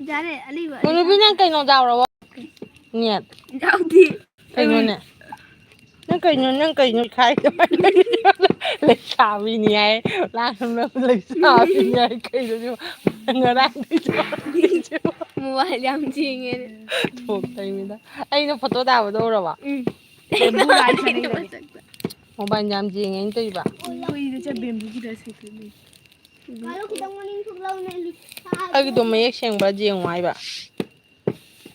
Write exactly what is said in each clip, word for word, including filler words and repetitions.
ꯌꯥꯔꯦ, ꯑꯂꯤꯕ, ꯀꯣ ꯅꯨꯄꯤ, ꯅꯪ ꯀꯩꯅꯣ ꯌꯥꯎꯔꯕꯣ? ꯅꯦꯠ꯫ ꯌꯥꯎꯗꯦ꯫ ꯀꯩꯅꯣꯅꯦ? ꯅꯪ ꯀꯩꯅꯣ, ꯅꯪ ꯀꯩꯅꯣ ꯈꯥꯏꯗꯣ? ꯂꯩꯁꯥꯕꯤꯅꯤ ꯍꯥꯏ꯫ ꯂꯥꯡꯒꯅꯨ, ꯂꯩꯁꯥꯕꯤꯅꯤ ꯍꯥꯏ꯫ ꯀꯩꯅꯣ ꯁꯤꯕꯣ? ꯉꯔꯥꯡꯗꯩ ꯇꯧꯔꯤꯁꯤꯕꯣ? ꯃꯣꯕꯥꯏꯜ ꯌꯥꯝ ꯆꯦꯡꯉꯦ꯫ ꯊꯣꯛꯇꯣꯏꯅꯤꯗ꯫ ꯑꯩꯅ ꯐꯣꯇꯣ ꯊꯥꯕꯗꯣ ꯎꯔꯕꯣ? ꯎꯝ꯫ ꯕꯦꯝꯕꯨ ꯔꯥꯏꯁ ꯑꯅ ꯏꯔꯒꯦ꯫ ꯃꯣꯕꯥꯏꯜ ꯌꯥꯝ ꯆꯦꯡꯉꯦ ꯑꯩꯅ ꯇꯧꯔꯤꯕ꯫ ꯀꯨꯏꯗ ꯆꯠ ꯕꯦꯝꯕꯨꯒꯤꯗ ꯁꯦꯠꯇꯣꯏꯅꯦ꯫ ꯀꯥꯔꯣ, ꯈꯤꯇꯪ ꯃꯅꯤꯡ ꯊꯣꯛꯂꯛꯎꯅꯦ, ꯂꯤꯛ-, ꯑꯩꯒꯤꯗꯣ ꯃꯌꯦꯛ ꯁꯦꯡꯕ꯭ꯔꯥ ꯌꯦꯡꯉꯣ ꯍꯥꯏꯕ꯫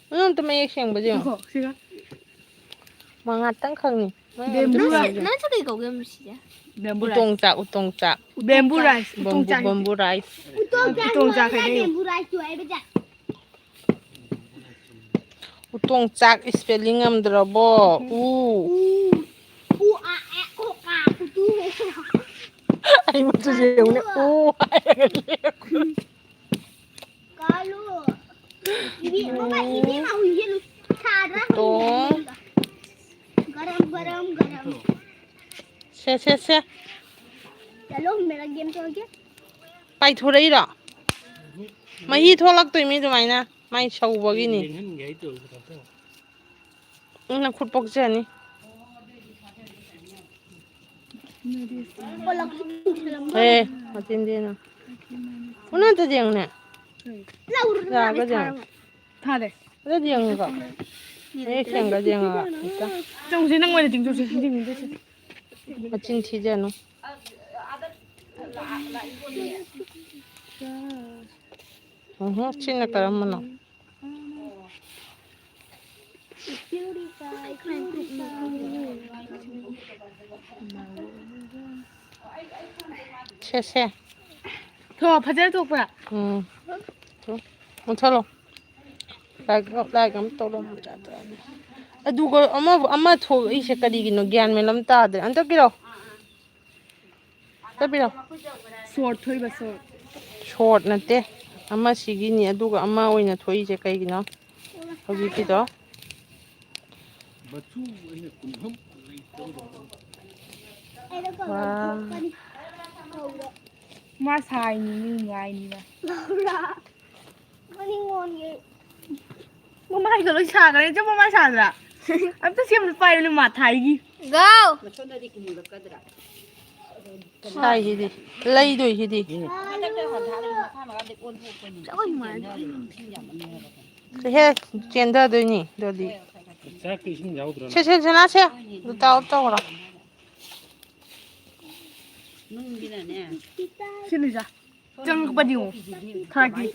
ꯅꯪ ꯑꯝꯇ ꯃꯌꯦꯛ ꯁꯦꯡꯕ ꯌꯦꯡꯉꯣ꯫ ꯉꯥꯏꯈꯣ, ꯁꯤꯒ꯫ ꯃꯉꯥꯇꯪ ꯈꯪꯅꯤ꯫ ꯃꯌꯦꯛ ꯑꯝꯇ ꯕꯦꯝꯕꯨ ꯁꯦꯡꯕ ꯔꯥꯏꯁ꯫ ꯌꯦꯡꯉꯣ꯫ ꯅꯪꯁꯨ ꯀꯩ ꯀꯧꯒꯦ ꯃꯁꯤꯁꯦ? Bamboo rice. ꯎꯇꯣꯡ ꯆꯥꯛ, ꯎꯇꯣꯡ ꯆꯥꯛ꯫ ꯕꯦꯝꯕꯨ ꯔꯥꯏꯁ, ꯕꯦꯝꯕꯨ, ꯎꯇꯣꯡ ꯆꯥꯛ꯫ Bamboo rice. ꯎꯇꯣꯡ ꯆꯥꯛ ꯎꯇꯣꯡ ꯆꯥꯛ ꯍꯥꯏꯕ ꯍꯥꯏꯗꯤ꯫ ꯕꯦꯝꯕꯨ ꯔꯥꯏꯁ ꯍꯥꯏꯕ ꯖꯥꯠ꯫ ꯎꯇꯣꯡ ꯆꯥꯛ spelling ꯉꯝꯗ꯭ꯔꯕꯣ? ꯎ꯫ ꯎ꯫ ꯎ, ꯑ, ꯑꯦ, ꯑꯣ, ꯀꯥ, ꯎꯇꯨ, ꯍꯦ, ꯁꯦ꯫ ꯑꯩ ꯃꯆꯨꯁꯦ ꯌꯦꯡꯉꯨꯅꯦ꯫ ꯎ ꯍꯥꯏꯔꯒ ꯂꯦꯞꯈ꯭ꯔꯦ꯫ ꯀꯥꯂꯨ꯫ ꯏꯕꯤ-, ꯃꯃꯥ, ꯏꯕꯦꯝꯃ ꯍꯨꯏꯁꯦ ꯂꯨ-, ꯁꯥꯗ꯭ꯔꯥ ꯎꯇꯣꯡ꯫ ꯍꯪꯉꯤꯅꯦ꯫ ꯒꯔꯝ, ꯒꯔꯝ, ꯒꯔꯝ꯫ ꯁꯦ, ꯁꯦ, ꯁꯦ꯫ ꯆꯠꯂꯣ, ꯃꯦꯔꯥ ꯒꯦꯝ ꯇꯧꯔꯒꯦ꯫ ꯄꯥꯏꯊꯣꯔꯛꯏꯔꯣ? ꯃꯍꯤ ꯊꯣꯛꯂꯛꯇꯣꯏꯃꯤ ꯑꯗꯨꯃꯥꯏꯅ꯫ ꯃꯥꯏ ꯁꯧꯕꯒꯤꯅꯤ꯫ ꯌꯦꯡꯍꯟꯒꯦ ꯍꯥꯏ ꯇꯧꯕ ꯈꯛꯇ꯫ ꯎꯝ, ꯅꯈꯨꯠ ꯄꯣꯛꯆꯅꯤ꯫ ꯑꯦ, ꯃꯆꯤꯟ ꯊꯤꯅꯨ꯫ ꯎꯅ ꯑꯝꯇ ꯌꯦꯡꯉꯨꯅꯦ꯫ ꯌꯥꯕ꯭ꯔꯥ ꯌꯦꯡꯉꯨ꯫ ꯊꯥꯗꯦ꯫ ꯑꯗꯨꯗꯤ ꯌꯦꯡꯉꯨꯀꯣ꯫ ꯃꯌꯦꯛ ꯁꯦꯡꯕ꯭ꯔꯥ ꯌꯦꯡꯉꯒ ꯑꯝꯇ꯫ ꯆꯪꯁꯦ, ꯅꯪ ꯑꯣꯏꯅ ꯇꯤꯡꯊꯣꯛꯁꯦ꯫ ꯃꯆꯤꯟ ꯊꯤꯖꯅꯨ꯫ ꯎꯝꯍꯨꯝ, ꯁꯤꯅ ꯀꯔꯝꯕꯅꯣ? ꯁꯦ, ꯁꯦ꯫ ꯊꯣ, ꯐꯖꯅ ꯊꯣꯛꯄ꯭ꯔꯥ? ꯎꯝ꯫ ꯊꯣ꯫ ꯃꯨꯠꯊꯠꯂꯣ꯫ ꯂꯥꯏꯛ, ꯂꯥꯏꯛ ꯑꯃ ꯇꯧꯔꯣ꯫ ꯑꯗꯨꯒ ꯑꯃ, ꯑꯃ ꯊꯣꯛꯏꯁꯦ ꯀꯔꯤꯒꯤꯅꯣ? ꯒ꯭ꯌꯥꯟ ꯃꯦꯟ ꯑꯃ ꯇꯥꯗ꯭ꯔꯦ꯫ ꯑꯝꯇ ꯄꯤꯔꯛꯑꯣ꯫ ꯆꯠꯄꯤꯔꯣ꯫ ꯁꯣꯔꯠ ꯊꯣꯛꯏꯕ, ꯁꯣꯔꯠ꯫ ꯁꯣꯔꯠ ꯅꯠꯇꯦ꯫ ꯑꯃ ꯁꯤꯒꯤꯅꯤ, ꯑꯗꯨꯒ ꯑꯃ ꯑꯣꯏꯅ ꯊꯣꯛꯏꯁꯦ ꯀꯩꯒꯤꯅꯣ? ꯍꯧꯖꯤꯛꯀꯤꯗꯣ꯫ ꯃꯆꯨ ꯑꯩꯅ ꯀꯨꯟꯐꯝ ꯂꯩꯇꯕꯗꯣ꯫ ꯋꯥ꯫ ꯃꯥ ꯁꯥꯏꯅꯤ, ꯃꯤ ꯅꯨꯡꯉꯥꯏꯅꯤꯕ꯫ ꯅꯤꯉꯣꯟꯒꯤ ꯃꯃꯥꯏꯒ ꯂꯣꯏ ꯁꯥꯈ꯭ꯔꯦ꯫ ꯆꯞ ꯃꯃꯥꯏ ꯁꯥꯗ꯭ꯔꯥ? ꯑꯝꯇ ꯁꯦꯝꯕ ꯄꯥꯏꯌꯨꯅꯦ, ꯃꯊꯥꯏꯒꯤ꯫ ꯒꯣ! ꯃꯊꯣꯟꯗꯗꯤ ꯀꯤꯍꯜꯂꯛꯀꯗ꯭ꯔꯥ? ꯁꯥꯏꯁꯤꯗꯤ, ꯂꯩꯗꯣꯏꯁꯤꯗꯤ꯫ ꯃꯊꯛꯇ ꯍꯟꯊꯔꯒ ꯃꯈꯥ ꯃꯈꯥꯗ ꯑꯣꯟꯊꯣꯛꯄꯅꯤ꯫ ꯆꯠꯂꯣ, ꯏꯃꯥꯟꯅꯕꯤ꯫ ꯏꯁꯤꯡ ꯌꯥꯝꯃꯟꯗꯅ꯫ ꯍꯦ, ꯆꯦꯟꯊꯗꯣꯏꯅꯤ ꯑꯗꯨꯗꯤ꯫ ꯆꯥꯛꯀꯤ ꯏꯁꯤꯡ ꯌꯥꯎꯗ꯭ꯔꯣ? ꯁꯦ, ꯁꯦ, ꯁꯦ, ꯅꯥ, ꯁꯦ꯫ ꯑꯗꯨ ꯇꯥꯎ ꯇꯧꯔꯣ꯫ ꯅꯨꯡꯒꯤꯅꯅꯦ꯫ ꯁꯤꯅꯤꯖꯥ꯫ ꯆꯪꯉꯛꯄꯗꯤ ꯌꯦꯡꯉꯣ꯫ ꯊꯥꯔꯛꯀꯦ꯫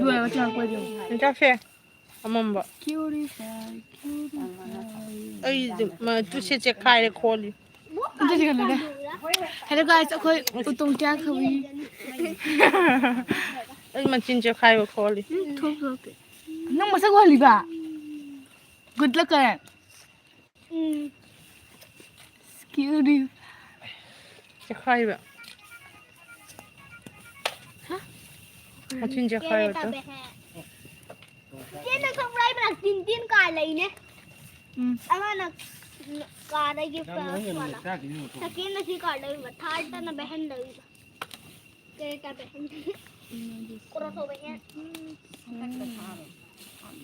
ꯂꯣꯏꯔꯒ ꯆꯪꯉꯛꯄꯗꯤ ꯌꯦꯡꯉꯣ꯫ ꯆꯥꯛꯁꯦ ꯑꯃꯝꯕ꯫ ꯑꯩꯗꯤ ꯃ-, ꯇꯨꯠꯁꯦ ꯆꯦꯈꯥꯏꯔꯦ ꯈꯣꯠꯂꯤ꯫ ꯑꯝꯇ ꯆꯦꯈꯥꯏꯍꯜꯂꯨꯅꯦ꯫ Hello guys, ꯑꯩꯈꯣꯏ ꯎꯇꯣꯡ ꯆꯥꯈ꯭ꯔꯕꯅꯤ꯫ ꯑꯩ ꯃꯆꯤꯟ ꯆꯦꯈꯥꯏꯕ ꯈꯣꯠꯂꯤ꯫ ꯎꯝ, ꯊꯣꯛ, ꯊꯣꯛꯀꯦ꯫ ꯅꯪ ꯃꯁꯛ ꯎꯍꯜꯂꯤꯕ? Good luck, ꯀꯔꯦꯟ꯫ ꯎꯝ꯫ Scary꯫ ꯆꯦꯈꯥꯏꯕ꯫ ꯍꯥ? ꯃꯆꯤꯟ ꯆꯦꯈꯥꯏꯕ ꯇꯧ꯫ ꯏꯆꯦ, ꯅꯪ ꯈꯪꯕ꯭ꯔꯥ? ꯑꯩ ꯃꯅꯥꯛ ꯇꯤꯟ ꯇꯤꯟ ꯀꯥ ꯂꯩꯅꯦ꯫ ꯎꯝ꯫ ꯑꯃꯅ ꯀꯥꯗꯒꯤ ꯌꯥꯝ ꯅꯣꯛꯅꯤꯡꯒꯅꯨꯅꯦ, ꯆꯥꯈꯤꯅꯤ ꯃꯇꯣꯟ꯫ Second ꯅ ꯁꯤ ꯀꯥ ꯂꯩꯕ, third ꯇꯅ ꯕꯦꯍꯟ ꯂꯩꯕ꯫ ꯀꯔꯤ ꯇꯥꯕ? ꯀꯣꯔꯣꯊꯣꯕ ꯍꯦ꯫ ꯃꯊꯛꯇ ꯊꯥꯕ꯫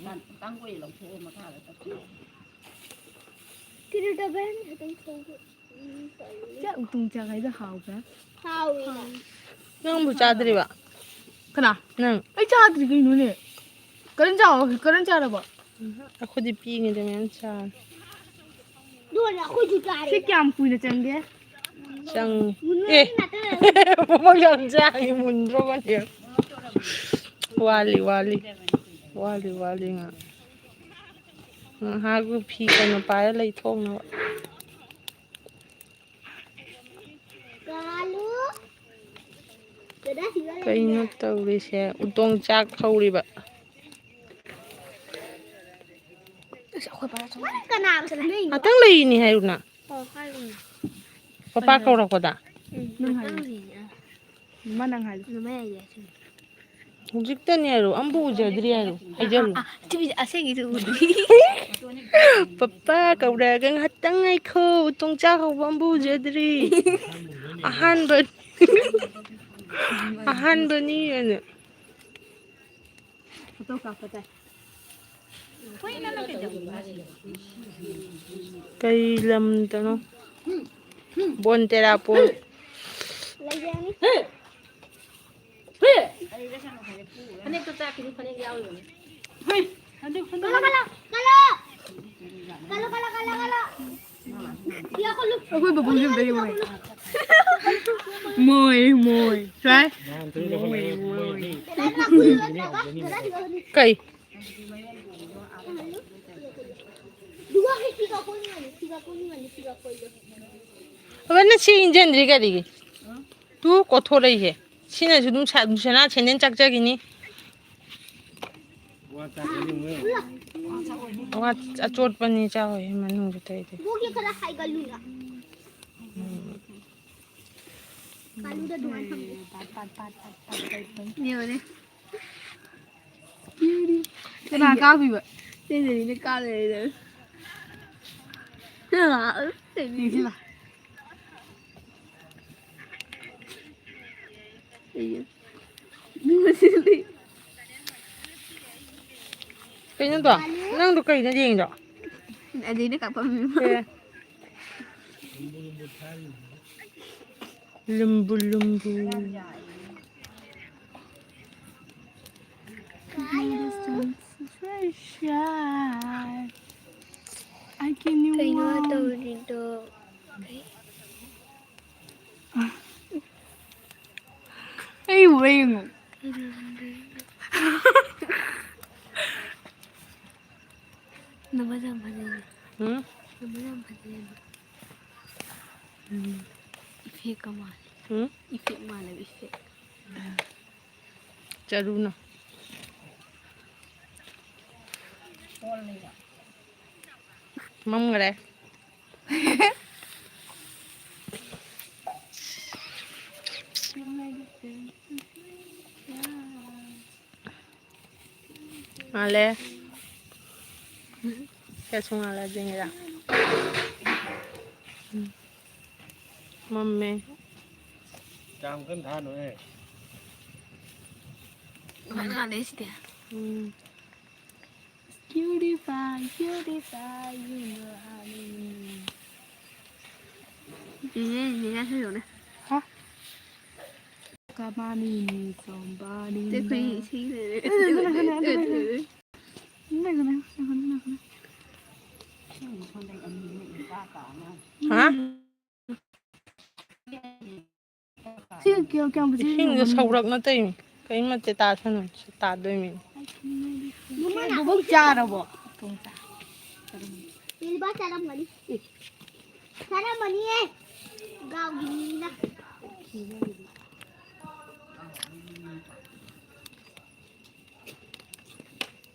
ꯇꯥꯡ-, ꯇꯥꯡꯒꯣꯏ ꯂꯧꯊꯣꯛꯑꯣ ꯃꯈꯥꯗ ꯇꯞꯅ꯫ ꯀꯔꯤ ꯇꯥꯕ? ꯈꯤꯇꯪ ꯊꯣꯡꯒꯦ꯫ ꯎꯝ, ꯇꯜꯂꯤ꯫ ꯆꯥꯛ ꯎꯇꯣꯡ ꯆꯥꯛ ꯍꯥꯏꯗꯣ ꯍꯥꯎꯕ꯭ꯔꯥ? ꯍꯥꯎꯋꯤꯅ꯫ ꯅꯪꯕꯨ ꯆꯥꯗ꯭ꯔꯤꯕ? ꯀꯅꯥ? ꯅꯪ꯫ ꯑꯩ ꯆꯥꯗ꯭ꯔꯤ ꯀꯩꯅꯣꯅꯦ꯫ ꯀꯔꯟ ꯆꯥꯎ-, ꯀꯔꯟ ꯆꯥꯔꯕꯣ? ꯎꯝ, ꯑꯩꯈꯣꯏꯗꯤ ꯄꯤꯛꯏꯉꯩꯗ ꯃꯌꯥꯝ ꯆꯥꯔꯦ꯫ ꯑꯗꯨꯒꯅꯦ ꯑꯩꯈꯣꯏꯁꯨ ꯆꯥꯔꯦ꯫ ꯁꯤ ꯀꯌꯥꯝ ꯀꯨꯏꯅ ꯆꯪꯒꯦ? ꯆꯪ-, ꯃꯨꯟꯕ ꯑꯦ꯫ ꯉꯥꯛꯇ ꯂꯩꯔꯝꯃꯦ꯫ ꯃꯃꯜ ꯌꯥꯝ ꯆꯥꯏ, ꯃꯨꯟꯗ꯭ꯔꯣ ꯈꯪꯗꯦ꯫ ꯋꯥꯠꯂꯤ, ꯋꯥꯠꯂꯤ꯫ ꯋꯥꯠꯂꯤ, ꯋꯥꯠꯂꯤ ꯉꯥꯛ꯫ ꯉꯥꯏꯍꯥꯛ ꯐꯤ ꯀꯩꯅꯣ ꯄꯥꯏꯔ ꯂꯩ ꯊꯣꯛꯅꯕ꯫ ꯀꯥꯂꯨ꯫ ꯀꯩꯅꯣ ꯇꯧꯔꯤꯁꯦ, ꯎꯇꯣꯡ ꯆꯥꯛ ꯍꯧꯔꯤꯕ꯫ ꯑꯁ, ꯑꯩꯈꯣꯏ ꯄꯥ ꯆꯪꯉꯛꯑꯦ꯫ ꯀꯅꯥꯒ ꯆꯠꯃꯤꯟꯅꯩꯅꯣ? ꯉꯥꯛꯇꯪ ꯂꯩꯔꯤꯅꯤ ꯍꯥꯏꯌꯨꯅ꯫ ꯑꯣ, ꯍꯥꯏꯌꯨꯅ꯫ ꯄꯄꯥ ꯀꯩꯅꯣ? ꯀꯧꯔꯛꯄꯗ꯫ ꯎꯝ, ꯅꯪ ꯍꯥꯏꯌꯨ꯫ ꯉꯥꯛꯇꯪ ꯂꯩꯔꯤꯅꯦ꯫ ꯃꯥ ꯅꯪ ꯍꯥꯏꯌꯨ꯫ ꯅꯃꯥ ꯌꯥꯏꯌꯦ ꯍꯥꯏꯁꯤꯅꯦ꯫ ꯍꯧꯖꯤꯛꯇꯅꯦ ꯍꯥꯏꯔꯣ, ꯑꯝꯕꯨ ꯎꯖꯗ꯭ꯔꯤ ꯍꯥꯏꯔꯣ, ꯍꯥꯏꯖꯜꯂꯨ꯫ ꯑ, ꯑ, ꯊꯤꯕꯤꯗꯤ ꯑꯁꯦꯡꯒꯤꯁꯨ ꯎꯗ꯭ꯔꯤ꯫ ꯄꯄꯥ ꯀꯧꯔꯛꯑꯒ ꯉꯥꯏꯍꯥꯛꯇꯪ ꯉꯥꯏꯈꯣ, ꯎꯇꯣꯡ ꯆꯥꯛ ꯍꯧꯕ ꯑꯝꯕꯨ ꯎꯖꯗ꯭ꯔꯤ꯫ ꯑꯍꯥꯟꯕ, ꯑꯍꯥꯟꯕꯅꯤ ꯑꯅ꯫ ꯐꯣꯇꯣ ꯀꯥꯞꯄ ꯇꯥꯏ꯫ ꯀꯩ ꯂꯝꯗꯅꯣ? ꯕꯣꯟ ꯇꯦꯔꯥꯄꯨꯔ꯫ ꯐꯅꯦꯛꯇꯣ ꯆꯥꯛꯀꯤꯗꯤ ꯐꯅꯦꯛ ꯌꯥꯎꯔꯤꯕꯅꯤ꯫ ꯀꯜꯂꯣ, ꯀꯜꯂꯣ, ꯀꯜꯂꯣ꯫ ꯀꯜꯂꯣ, ꯀꯜꯂꯣ, ꯀꯜꯂꯣ, ꯀꯜꯂꯣ꯫ ꯑꯩꯈꯣꯏ ꯕꯕꯨꯡꯁꯦ ꯑꯝꯇ ꯌꯦꯡꯉꯣ꯫ ꯃꯣꯏ, ꯃꯣꯏ꯫ ꯁ꯭ꯋꯥꯏ꯫ ꯃꯣꯏ, ꯃꯣꯏ꯫ ꯀꯩ? ꯑꯕ, ꯅꯪ ꯁꯤ ꯏꯟꯖꯟꯗ꯭ꯔꯤ ꯀꯔꯤꯒꯤ? ꯇꯨ ꯀꯣꯊꯣꯔꯛꯏꯁꯦ꯫ ꯁꯤꯅꯁꯨ ꯑꯗꯨꯝ ꯁꯥ-, ꯁꯅꯥ ꯁꯦꯟꯗꯦꯟ ꯆꯥꯛꯆꯈꯤꯅꯤ꯫ ꯋꯥ ꯑꯆꯣꯠꯄꯅꯤ ꯆꯥꯎꯋꯦ ꯃꯅꯨꯡꯗ ꯇꯧꯔꯤꯗꯤ꯫ ꯕꯣꯛꯁꯦ ꯈꯔ ꯍꯥꯏꯒꯠꯂꯨꯅ꯫ ꯀꯥꯂꯨꯗ ꯑꯗꯨꯃꯥꯏꯅ ꯊꯝꯒꯦ꯫ ꯌꯦꯡꯉꯨꯅꯦ꯫ ꯀꯅꯥ ꯀꯥꯞꯄꯤꯕ? ꯆꯦꯟꯖꯅꯤꯅ ꯀꯥꯞ ꯂꯩꯔꯦ꯫ ꯌꯦꯡꯁꯤꯜꯂꯣ꯫ ꯀꯩꯅꯣꯗꯣ? ꯅꯪꯗꯣ ꯀꯩꯅꯣ ꯌꯦꯡꯉꯤꯗꯣ? ꯑꯗꯩꯗ ꯀꯥꯞꯄꯝꯃꯤ꯫ ꯑꯦ꯫ ꯂꯨꯝꯕꯨ ꯂꯨꯝꯕꯨ꯫ I can ꯀꯩꯅꯣ ꯇꯧꯔꯤꯗꯣ? ꯑꯩ ꯎꯔꯦ ꯌꯦꯡꯉꯣ꯫ ꯅꯃꯁꯛ ꯌꯥꯝ ꯐꯖꯩꯅꯦ꯫ ꯎꯝ? ꯅꯃꯁꯛ ꯌꯥꯝ ꯐꯖꯩ ꯍꯥꯏꯕ꯫ ꯎꯝ꯫ ꯏꯐꯦꯛꯀ ꯃꯥꯜꯂꯦ꯫ ꯎꯝ? ꯏꯐꯦꯛ ꯃꯥꯜꯂꯦꯕ, ꯏꯐꯦꯛ꯫ ꯆꯔꯨꯅ꯫ ꯃꯝꯈ꯭ꯔꯦ꯫ ꯉꯥꯜꯂꯦ꯫ ꯀꯌꯥꯁꯨ ꯉꯥꯜꯂꯦ ꯌꯦꯡꯒꯦꯔꯥ? ꯎꯝ꯫ ꯃꯝꯃꯦ꯫ ꯌꯥꯝ ꯀꯟꯅ ꯊꯥꯅꯨꯍꯦ꯫ ꯉꯥꯜꯂꯦ ꯁꯤꯗꯤ꯫ ꯎꯝ꯫ Cutie pie, cutie pie, you know how to ring. ꯏꯅꯦ, ꯏꯅꯦ, ꯉꯥꯏꯈꯣꯅꯦ꯫ ꯍꯥ? ꯀꯃꯥꯅꯤꯅꯤ ꯆꯣꯝꯕꯥꯅꯤ ꯇꯦ, ꯑꯩꯈꯣꯏ ꯅ꯫ ꯏꯁꯩ ꯂꯩꯔꯦ꯫ ꯑꯗꯨ ꯂꯩꯒꯅꯦ, ꯑꯗꯨ ꯂꯩꯒꯅꯦ꯫ ꯑꯗꯨ ꯂꯩꯒꯅꯦ, ꯂꯩꯒꯅꯦ, ꯂꯩꯒꯅꯦ꯫ ꯍꯥ? ꯁꯤ ꯀꯌꯥ-, ꯀꯌꯥꯝꯕꯨ ꯏꯁꯤꯡꯗꯣ ꯆꯦꯟꯈ꯭ꯔꯕꯅꯣ? ꯁꯧꯔꯛꯅ ꯇꯧꯔꯤꯅꯤ꯫ ꯀꯔꯤꯝ ꯅꯠꯇꯦ, ꯇꯥꯁꯅꯨ꯫ ꯁꯤ ꯇꯥꯗꯣꯏꯃꯤ꯫ ꯕꯣꯕꯣꯛ ꯆꯥꯔꯕꯣ? ꯂꯨꯄꯥ ꯆꯥꯔꯝꯒꯅꯤ꯫ ꯆꯥꯔꯝꯃꯅꯤꯌꯦ꯫ ꯒꯥꯎꯒꯤ ꯃꯤꯅꯤꯅ꯫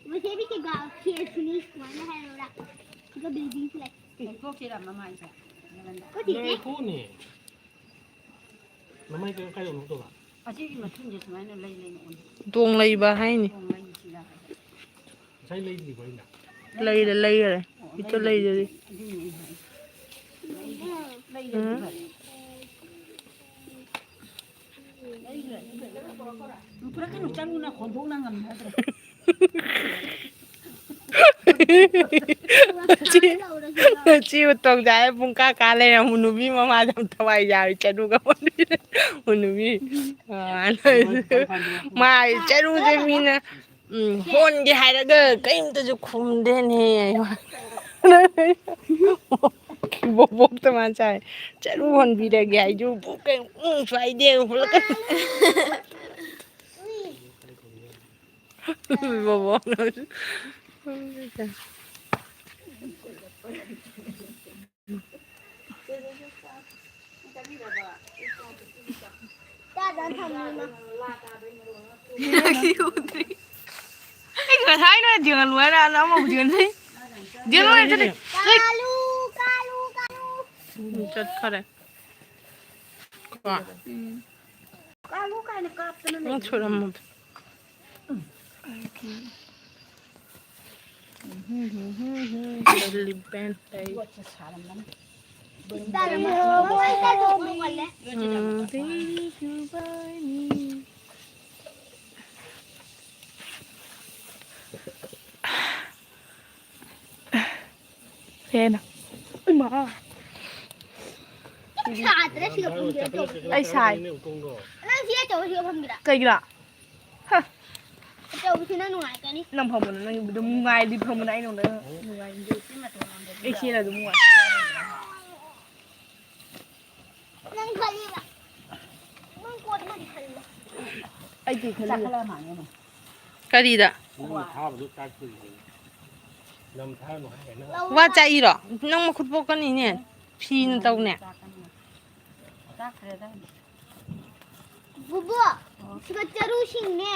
ꯃꯁꯤꯗꯤ ꯀꯩꯀꯥ ꯈꯦꯠꯁꯤꯅꯤ ꯁꯨꯃꯥꯏꯅ ꯍꯥꯏꯔꯕ꯭ꯔꯥ? ꯑꯗꯨꯒ ꯕꯤꯜꯗꯤꯡꯁꯨ ꯂꯩ꯫ ꯂꯧꯊꯣꯛꯁꯤꯔ ꯃꯃꯥꯏꯁꯦ? ꯀꯣ ꯆꯤꯆꯦ? ꯂꯩꯈꯣꯅꯦ꯫ ꯃꯃꯥꯏ ꯀꯩ-, ꯀꯥꯏ ꯌꯧꯅꯣ ꯇꯧꯕ? ꯑꯁꯤꯒꯤ ꯃꯊꯨꯟꯁꯦ ꯁꯨꯃꯥꯏꯅ ꯂꯩ ꯂꯩꯅ ꯑꯣꯟ-, ꯇꯣꯡ ꯂꯩꯕ ꯍꯥꯏꯅꯤ꯫ ꯇꯣꯡ ꯂꯩꯁꯤꯔ? ꯉꯁꯥꯏ ꯂꯩꯗ꯭ꯔꯤꯕꯣ ꯑꯩꯅ? ꯂꯩꯔꯦ, ꯂꯩꯔꯦ꯫ ꯑꯣ, ꯏꯇ ꯂꯩꯔꯦ꯫ ꯂꯩꯔꯦ꯫ ꯑꯗꯨꯅꯦ ꯑꯩ ꯍꯥꯏꯁꯦ꯫ ꯂꯩꯔꯦ, ꯎꯝ꯫ ꯂꯩꯔꯦ꯫ ꯄꯨꯔꯛꯀꯅꯨ, ꯆꯠꯂꯨ, ꯅꯪ ꯍꯣꯟꯗꯣꯛꯅ ꯉꯝꯃꯦ ꯍꯥꯏꯗ꯭ꯔꯣ? ꯆꯦ, ꯆꯦ ꯎꯇꯣꯡ ꯆꯥꯔ ꯄꯨꯡ ꯀꯥ ꯀꯥ ꯂꯩꯔꯝꯃꯨ, ꯅꯨꯄꯤ ꯃꯃꯥꯗ ꯌꯥꯝ ꯊꯋꯥꯏ ꯌꯥꯎꯏ, ꯆꯠꯂꯨꯒ ꯍꯣꯟꯕꯤꯔꯦ꯫ ꯅꯨꯄꯤ, ꯑ, ꯃꯥꯏ ꯆꯠꯂꯨꯁꯦ ꯃꯤꯅ ꯎꯝ, ꯍꯣꯟꯒꯦ ꯍꯥꯏꯔꯒ ꯀꯔꯤꯝꯇꯁꯨ ꯈꯨꯝꯗꯦꯅꯦ꯫ ꯕꯣꯕꯣꯛꯇ ꯃꯥ ꯆꯥꯏ꯫ ꯆꯔꯨ ꯍꯣꯟꯕꯤꯔꯒꯦ ꯍꯥꯏꯁꯨ ꯕꯨꯛ ꯀꯩ ꯎꯝ ꯁ꯭ꯋꯥꯏꯗꯦ ꯍꯨꯜꯂꯛꯀꯅꯤ꯫ ꯕꯣꯕꯣꯛꯅ꯫ ꯑꯩ ꯉꯁꯥꯏꯅ ꯌꯦꯡꯍꯜꯂꯨ ꯍꯥꯏꯔ ꯑꯃꯨꯛ ꯌꯦꯡꯍꯜꯂꯤ꯫ ꯌꯦꯡꯍꯜꯂꯨ ꯍꯥꯏꯔ ꯆꯠꯂꯤ꯫ ꯀꯥꯂꯨ, ꯀꯥꯂꯨ, ꯀꯥꯂꯨ꯫ ꯎꯝ, ꯆꯠꯈꯔꯦ꯫ ꯀꯣ꯫ ꯎꯝ꯫ ꯀꯥꯂꯨ ꯀꯥꯏꯅ ꯀꯥꯞꯇꯅ ꯅꯪ ꯂꯩ꯫ ꯁꯨꯔꯝꯃꯣ꯫ ꯕꯦꯂꯤ ꯕꯦꯟ ꯂꯩ꯫ ꯌꯣꯠꯁꯦ ꯁꯥꯔꯝꯃꯅꯤ꯫ ꯎꯝ, ꯕꯦꯂꯤ ꯕꯦꯟ꯫ ꯎꯝ꯫ ꯕꯦꯂꯤ ꯕꯦꯟ꯫ ꯀꯩꯅꯣ? ꯏꯃꯥ꯫ ꯁꯥꯗ꯭ꯔꯦ ꯁꯤꯒ ꯐꯝꯒꯦ ꯇꯧꯕ꯫ ꯑꯩ ꯁꯥꯏ꯫ ꯅꯪ ꯁꯤ ꯑꯆꯧꯕ ꯁꯤꯒ ꯐꯝꯒꯦꯔꯥ? ꯀꯩꯒꯤꯔꯥ? ꯍ꯫ ꯑꯆꯧꯕꯁꯤꯅ ꯅꯨꯡꯉꯥꯏꯒꯅꯤ꯫ ꯅꯪ ꯐꯝꯃꯨꯅꯨ, ꯅꯪ ꯑꯗꯨꯝ ꯅꯨꯡꯉꯥꯏꯔꯗꯤ ꯐꯝꯃꯨꯅ ꯑꯩ ꯅꯉꯣꯟꯗ ꯅꯨꯡꯉꯥꯏꯔꯗꯤ꯫ ꯑꯩ ꯁꯤꯅ ꯑꯗꯨꯝ ꯅꯨꯡꯉꯥꯏ꯫ ꯅꯪ ꯈꯜꯂꯤꯕ? ꯅꯪ ꯀꯣꯟ ꯑꯃꯗꯤ ꯈꯜꯂꯦ꯫ ꯑꯩ ꯀꯩ ꯈꯜꯂꯤ? ꯀꯔꯤꯗ? ꯅꯪ ꯊꯥꯕꯗꯣ ꯆꯥꯛ ꯄꯨꯔꯤꯗꯨꯅꯤ꯫ ꯅꯝ ꯊꯥꯔꯅꯨ ꯍꯥꯏ ꯅꯪ꯫ ꯋꯥ ꯆꯥꯛꯏꯔꯣ? ꯅꯪ ꯃꯈꯨꯠ ꯄꯣꯛꯀꯅꯤꯅꯦ꯫ ꯐꯤꯅ ꯇꯧꯅꯦ꯫ ꯕꯨꯕꯣ, ꯁꯤꯗ ꯆꯔꯨꯁꯤꯡꯅꯦ꯫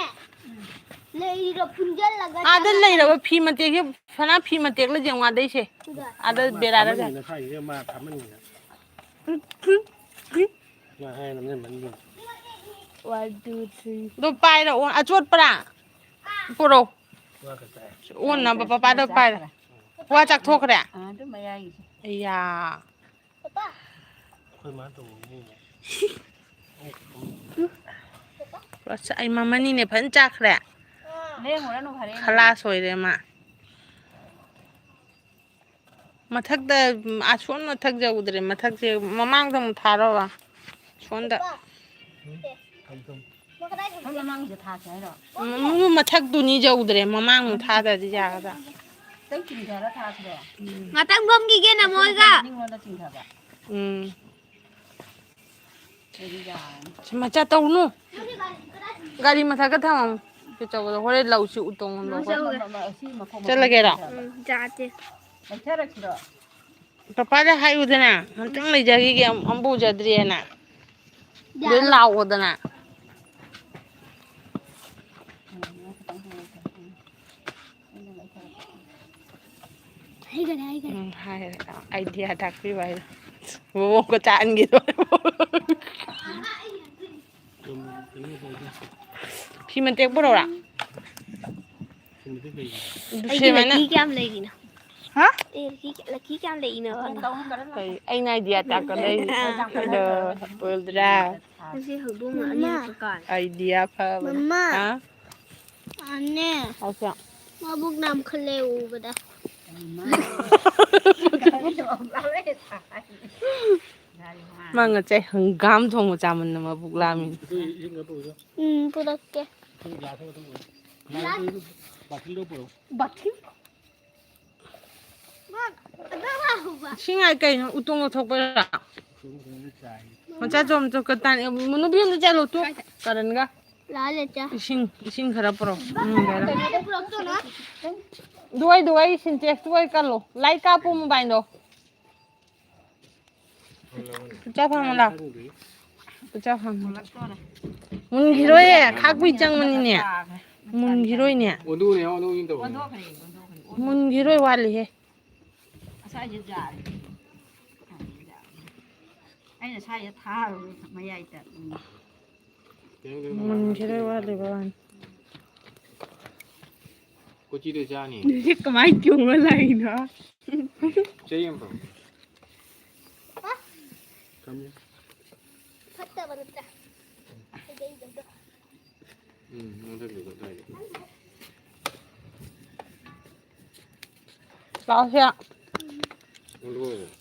ꯂꯩꯔꯤꯗꯣ ꯄꯨꯟꯁꯤꯜꯂꯒ ꯑꯥꯗ ꯆꯠꯂꯒ ꯂꯩꯔꯕ ꯐꯤ ꯃꯇꯦꯛꯁꯦ, ꯁꯅꯥ ꯐꯤ ꯃꯇꯦꯛꯂ ꯌꯦꯡꯉꯣ ꯑꯥꯗꯩꯁꯦ꯫ ꯑꯗ ꯃꯥ ꯕꯦꯔꯥꯗ ꯊꯥꯃꯟꯒꯤꯅ ꯁ꯭ꯋꯥꯏꯁꯤꯗ ꯃꯥ ꯊꯥꯃꯟꯒꯤꯅ꯫ ꯃꯥ ꯍꯥꯏ ꯅꯝꯖꯟꯃꯟꯒꯤꯅ꯫ One, two, three. ꯑꯗꯣ ꯄꯥꯏꯔꯛꯑꯣ, ꯑꯆꯣꯠꯄꯔꯥ? ꯄꯨꯔꯛꯑꯣ꯫ ꯃꯥ ꯈꯛ ꯆꯥꯏ꯫ ꯑꯣꯟꯅꯕ ꯄꯄꯥꯗꯣ ꯄꯥꯏꯔꯣ꯫ ꯋꯥ ꯆꯥꯛꯊꯣꯛꯈ꯭ꯔꯦ? ꯑꯥ, ꯑꯗꯨ ꯃꯌꯥꯏꯒꯤꯁꯦ꯫ ꯑꯌꯥ꯫ ꯄꯄꯥ꯫ ꯑꯩꯈꯣꯏ ꯃꯥ ꯇꯧꯕꯕꯨ꯫ ꯑꯁ, ꯑꯩ ꯃꯃꯅꯤꯅꯦ ꯐꯖꯅ ꯆꯥꯈ꯭ꯔꯦ꯫ ꯂꯦꯡꯉꯨꯔꯅꯨ ꯐꯔꯦ꯫ ꯈꯂꯥꯁ ꯑꯣꯏꯔꯦ ꯃꯥ꯫ ꯃꯊꯛꯇ, ꯎꯝ, ꯑꯁꯣꯟ ꯃꯊꯛ ꯌꯧꯗ꯭ꯔꯦ꯫ ꯃꯊꯛꯁꯦ ꯃꯃꯥꯡꯗ ꯑꯃꯨꯛ ꯊꯥꯔꯣꯕ꯫ ꯁꯣꯟꯗ꯫ ꯄꯄꯥ꯫ ꯎꯝ, ꯊꯝ, ꯊꯝ꯫ ꯃꯥ ꯀꯗꯥꯏ ꯊꯝꯒꯦ? ꯃꯃꯥꯡꯒꯤꯗ ꯊꯥꯁꯦ ꯍꯥꯏꯔꯣ? ꯎꯝ, ꯃꯊꯛꯇꯨꯅꯤ ꯌꯧꯗ꯭ꯔꯦ꯫ ꯃꯃꯥꯡ ꯑꯃꯨꯛ ꯊꯥꯗ꯭ꯔꯗꯤ ꯌꯥꯒꯗ꯭ꯔꯥ? ꯈꯤꯇꯪ ꯆꯤꯡꯊꯔ ꯊꯥꯁꯤꯔꯣ? ꯎꯝ꯫ ꯉꯥꯛꯇꯪ ꯐꯝꯈꯤꯒꯦ ꯅꯃꯣꯏꯒ꯫ ꯃꯅꯤꯡꯂꯣꯝꯗ ꯆꯤꯡꯊꯕ꯫ ꯎꯝ꯫ ꯑꯗꯨꯗꯤ ꯌꯥꯔꯅꯤ꯫ ꯁꯤ ꯃꯆꯥ ꯇꯧꯅꯨ꯫ ꯒꯥꯔꯤ ꯃꯊꯛꯇ ꯊꯝꯃꯝꯃꯨ꯫ ꯀꯩꯗꯧꯕꯗ ꯍꯣꯔꯦꯟ ꯂꯧꯁꯤ ꯎꯇꯣꯡ ꯍꯣꯟꯕ ꯃꯣꯏ ꯑꯩꯈꯣꯏ꯫ ꯆꯠꯂꯨꯔꯦ꯫ ꯆꯠꯂꯒꯦꯔꯣ? ꯎꯝ, ꯆꯥꯁꯦ꯫ ꯂꯩꯊꯔꯛꯁꯤꯔꯣ? ꯄꯄꯥꯗ ꯍꯥꯏꯌꯨꯗꯅ, ꯑꯝꯇꯪ ꯂꯩꯖꯈꯤꯒꯦ, ꯑꯝ-, ꯑꯝꯕꯨ ꯎꯖꯗ꯭ꯔꯤꯑꯅ꯫ ꯂꯣꯏ ꯌꯥꯔꯦ꯫ ꯂꯥꯎꯑꯣꯗꯅ꯫ ꯍꯩꯒꯅꯦ, ꯍꯩꯒꯅꯦ꯫ ꯎꯝ, ꯍꯥꯏꯔꯦ꯫ ꯑꯥꯏꯗꯤꯌꯥ ꯇꯥꯛꯄꯤꯕ ꯍꯥꯏꯗꯣ꯫ ꯃꯕꯣꯛꯀ ꯆꯥꯛꯍꯟꯒꯦ ꯇꯧꯔꯦ꯫ ꯐꯤ ꯃꯇꯦꯛ ꯄꯨꯔꯛꯎꯔꯥ? ꯑꯗꯨ ꯑꯩꯒꯤ ꯁꯦꯝꯃꯅ ꯂꯛꯀꯤ ꯀꯌꯥꯝ ꯂꯩꯔꯤꯅꯣ? ꯍꯥ? ꯑꯩ ꯂꯛꯀꯤ, ꯂꯛꯀꯤ ꯀꯌꯥꯝ ꯂꯩꯔꯤꯅꯣ? ꯀꯩ, ꯑꯩꯅ ꯑꯥꯏꯗꯤꯌꯥ ꯇꯥꯛꯀꯗꯣꯏ꯫ ꯑꯥ꯫ ꯑꯗꯣ, ꯑꯣꯏꯗ꯭ꯔꯥ? ꯉꯁꯤ ꯍꯧꯗꯣꯡꯅ ꯑꯅꯤꯔꯛꯀ ꯀꯥꯜꯂꯦ꯫ ꯑꯥꯏꯗꯤꯌꯥ ꯐꯕꯅꯦ꯫ ꯃꯃꯥ꯫ ꯍꯥ? ꯑꯅꯦ꯫ ꯍꯥꯎꯁꯦ꯫ ꯃꯕꯨꯛ ꯅꯥꯝꯈꯠꯂꯦ ꯎꯕꯗ꯫ ꯃꯥ ꯉꯁꯥꯏ ꯍꯪꯒꯥꯝ ꯊꯣꯡꯕ ꯆꯥꯃꯟꯗꯅ ꯃꯕꯨꯛ ꯂꯥꯝꯃꯤꯅꯤ꯫ ꯎꯝ, ꯄꯨꯔꯛꯀꯦ꯫ ꯕꯥꯇꯤꯟ? ꯏꯁꯤꯡ ꯍꯥꯏ ꯀꯩꯅꯣ? ꯎꯇꯣꯡ ꯂꯧꯊꯣꯛꯄꯩꯔꯥ? ꯃꯆꯥ ꯆꯣꯝ ꯆꯣ ꯀꯇꯥꯟ-, ꯅꯨꯄꯤ ꯑꯝꯗ ꯆꯠꯂꯣ ꯇꯨ꯫ ꯀꯥꯏꯗ? ꯀꯔꯟꯒ꯫ ꯂꯥꯛꯑ ꯂꯩꯇꯦ꯫ ꯏꯁꯤꯡ, ꯏꯁꯤꯡ ꯈꯔ ꯄꯨꯔꯛꯑꯣ꯫ ꯎꯝ, ꯂꯩꯔꯦ꯫ ꯀꯩꯅꯣꯗ ꯄꯨꯔꯛꯇꯣꯏꯅꯣ? ꯗꯨꯋꯥꯏ, ꯗꯨꯋꯥꯏ ꯁꯤꯟꯇꯦꯛꯁ ꯗꯨꯋꯥꯏ ꯀꯜꯂꯣ꯫ ꯂꯥꯏꯠ ꯀꯥꯞꯄꯣ ꯃꯣꯕꯥꯏꯜꯗꯣ꯫ ꯄꯨꯆꯥ ꯐꯪꯉꯣ ꯂꯥꯎ꯫ ꯄꯨꯆꯥ ꯐꯪꯉꯣ꯫ ꯃꯨꯟꯈꯤꯔꯣꯏꯌꯦ, ꯈꯥꯛꯄꯩ ꯆꯪꯕꯅꯤꯅꯦ꯫ ꯃꯨꯟꯈꯤꯔꯣꯏꯅꯦ꯫ ꯑꯣꯟꯊꯣꯛꯎꯅꯦ, ꯑꯣꯟꯊꯣꯛꯎꯅꯦ ꯇꯧꯕꯅꯦ꯫ ꯃꯨꯟꯈꯤꯔꯣꯏ, ꯋꯥꯠꯂꯤꯍꯦ꯫ ꯑꯁ꯭ꯋꯥꯏꯁꯦ ꯌꯥꯔꯦ꯫ ꯑꯩꯅ ꯁ꯭ꯋꯥꯏꯗ ꯊꯥꯔꯨꯔꯦ ꯃꯌꯥꯏꯗ꯫ ꯃꯨꯟꯈꯤꯔꯣꯏ ꯋꯥꯠꯂꯤꯕ ꯋꯥꯅꯤ꯫ ꯀꯣꯆꯤꯗꯣ ꯆꯥꯅꯤ꯫ ꯁꯤ ꯀꯃꯥꯏ ꯆꯣꯡꯉ ꯂꯥꯛꯏꯅꯣ? ꯆꯩ ꯑꯃ ꯄꯨꯔꯛꯎ꯫ ꯐꯠꯇꯕ ꯅꯠꯇ꯭ꯔꯥ? ꯎꯝ, ꯃꯊꯛꯇꯨꯗ ꯇꯥꯏ꯫ ꯂꯥꯛꯑꯣꯁꯦ꯫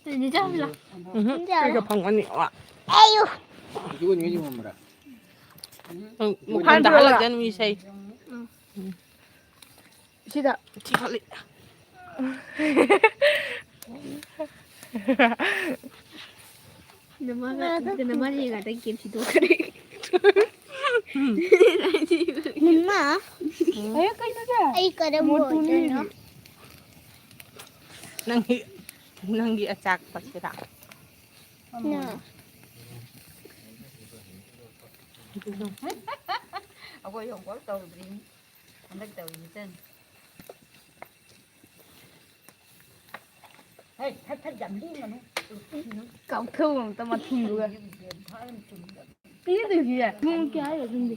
ꯑꯗꯨꯗꯤ ꯆꯥꯁꯤ ꯂꯥꯎ꯫ ꯎꯝꯍꯨꯝ, ꯆꯥꯔꯣ꯫ ꯑꯩꯒ ꯐꯪꯒꯅꯤ꯫ ꯑꯌꯨ꯫ ꯏꯆꯦ ꯑꯣꯏꯅ ꯉꯁꯤ ꯐꯝꯕ꯭ꯔꯥ? ꯎꯝ, ꯃꯈꯥꯗ ꯍꯜꯂꯛꯀꯅꯨ ꯏꯁꯩ꯫ ꯎꯝ꯫ ꯁꯤꯗ꯫ ꯊꯤꯒꯠꯂꯤ꯫ ꯅꯃꯥꯒ, ꯅꯃꯥꯅ ꯌꯦꯡꯉꯥꯗ ꯀꯦꯝ ꯁꯤꯗꯣꯛꯈ꯭ꯔꯦ꯫ ꯃꯤꯃꯥ꯫ ꯑꯩ ꯀꯩꯅꯣꯁꯦ? ꯑꯩ ꯀꯔꯝꯕ ꯃꯣꯇꯨꯅꯤ꯫ ꯑꯣꯏꯗꯣꯏꯅꯣ? ꯅꯪꯒꯤ, ꯅꯪꯒꯤ ꯑꯆꯥꯛꯄꯁꯤꯔ? ꯅ꯫ ꯑꯩꯈꯣꯏ ꯍꯣꯝꯋꯥꯔꯛ ꯇꯧꯗ꯭ꯔꯤ꯫ ꯍꯟꯗꯛ ꯇꯧꯔꯤꯁꯤꯗꯅꯤ꯫ ꯍꯩ, ꯊꯠ ꯊꯠ ꯌꯥꯝ ꯂꯦꯡꯒꯅꯨ꯫ ꯀꯥꯎꯊꯣꯛꯑꯣ ꯑꯝꯇ ꯃꯊꯨꯝꯗꯨꯒ꯫ ꯄꯤꯗꯣꯏꯁꯤ ꯌꯥꯏ꯫ ꯅꯣꯡ ꯀꯌꯥ ꯍꯥꯏꯔꯣ ꯈꯪꯗꯦ꯫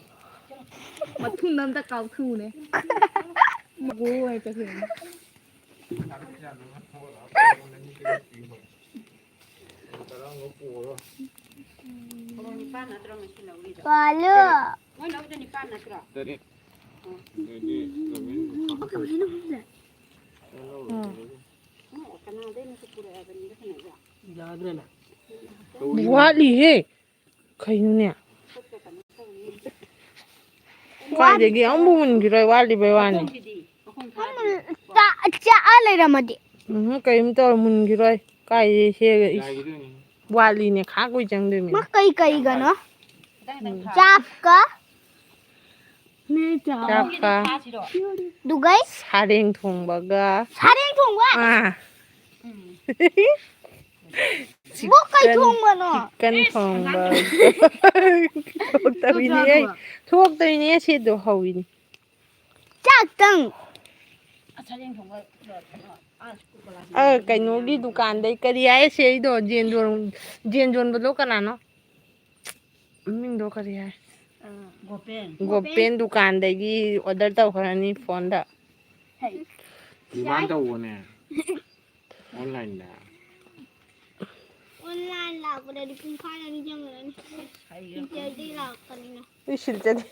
ꯃꯊꯨꯝꯗ ꯑꯝꯇ ꯀꯥꯎꯊꯣꯛꯎꯅꯦ꯫ ꯃꯒꯣ ꯍꯥꯏ ꯆꯠꯈ꯭ꯔꯦ꯫ ꯄꯥꯂꯨ꯫ ꯃꯣꯏ ꯂꯧꯗ ꯅꯤꯄꯥꯟ ꯅꯠꯇ꯭ꯔꯣ? ꯇꯔꯦꯠ꯫ ꯑꯗꯨꯗꯤ ꯀꯃꯥꯏꯅ? ꯎꯝ꯫ ꯌꯥꯗ꯭ꯔꯦꯅꯦ꯫ ꯋꯥꯠꯂꯤꯍꯦ꯫ ꯀꯩꯅꯣꯅꯦ? ꯀꯥꯏꯗꯒꯤ ꯑꯃꯨꯛ ꯃꯨꯟꯈꯤꯔꯣꯏ, ꯋꯥꯠꯂꯤꯕꯩ ꯋꯥꯅꯤ꯫ ꯆꯥ-, ꯆꯥꯛꯑ ꯂꯩꯔꯝꯃꯗꯤ꯫ ꯎꯝ, ꯀꯔꯤꯝ ꯇꯧꯔ ꯃꯨꯟꯈꯤꯔꯣꯏ꯫ ꯀꯥꯏꯗꯩ ꯍꯦꯛꯑꯒ ꯏꯁ꯫ ꯋꯥꯠꯂꯤꯅꯦ, ꯈꯥ ꯀꯨꯏ ꯆꯪꯗꯣꯏꯅꯦ꯫ ꯃꯥ ꯀꯩ ꯀꯩꯒꯅꯣ? ꯎꯝ꯫ ꯆꯥꯛꯀ꯫ ꯆꯥꯛꯀ꯫ ꯑꯗꯨꯒꯩ? ꯁꯥꯔꯦꯡ ꯊꯣꯡꯕꯒ꯫ ꯁꯥꯔꯦꯡ ꯊꯣꯡꯕ? ꯑꯥ꯫ ꯕꯣꯛ ꯀꯩ ꯊꯣꯡꯕꯅꯣ? ꯆꯤꯛꯀꯟ ꯊꯣꯡꯕ꯫ ꯊꯣꯛꯇꯕꯤꯅꯦ ꯑꯩ꯫ ꯊꯣꯛꯇꯕꯤꯅꯦ ꯁꯤꯗꯣ ꯍꯧꯋꯤꯅꯦ꯫ ꯆꯥꯛꯇꯪ꯫ ꯑ, ꯀꯩꯅꯣꯒꯤ ꯗꯨꯀꯥꯟꯗꯩ ꯀꯔꯤ ꯍꯥꯏ ꯁꯤ ꯑꯩꯗꯣ ꯖꯦꯟ ꯌꯣꯟ-, ꯖꯦꯟ ꯌꯣꯟꯕꯗꯣ ꯀꯅꯥꯅꯣ? ꯃꯃꯤꯡꯗꯣ ꯀꯔꯤ ꯍꯥꯏ? ꯑ, ꯒꯣꯄꯦꯟ꯫ ꯒꯣꯄꯦꯟ ꯗꯨꯀꯥꯟꯗꯒꯤ order ꯇꯧꯈ꯭ꯔꯅꯤ ꯐꯣꯟꯗ꯫ ꯍꯩ꯫ Demand ꯇꯧꯑꯣꯅꯦ꯫ Online ꯗ꯫ Online ꯂꯥꯛꯄꯗꯗꯤ ꯄꯨꯡꯈꯥꯏ ꯑꯅꯤ ꯆꯪꯈ꯭ꯔꯅꯤ꯫ ꯍꯩꯒ꯭ꯔꯕ꯫ Interior ꯗꯩ ꯂꯥꯛꯄꯅꯤꯅ꯫ ꯑꯩ ꯁꯤꯜꯆꯔꯗꯤ,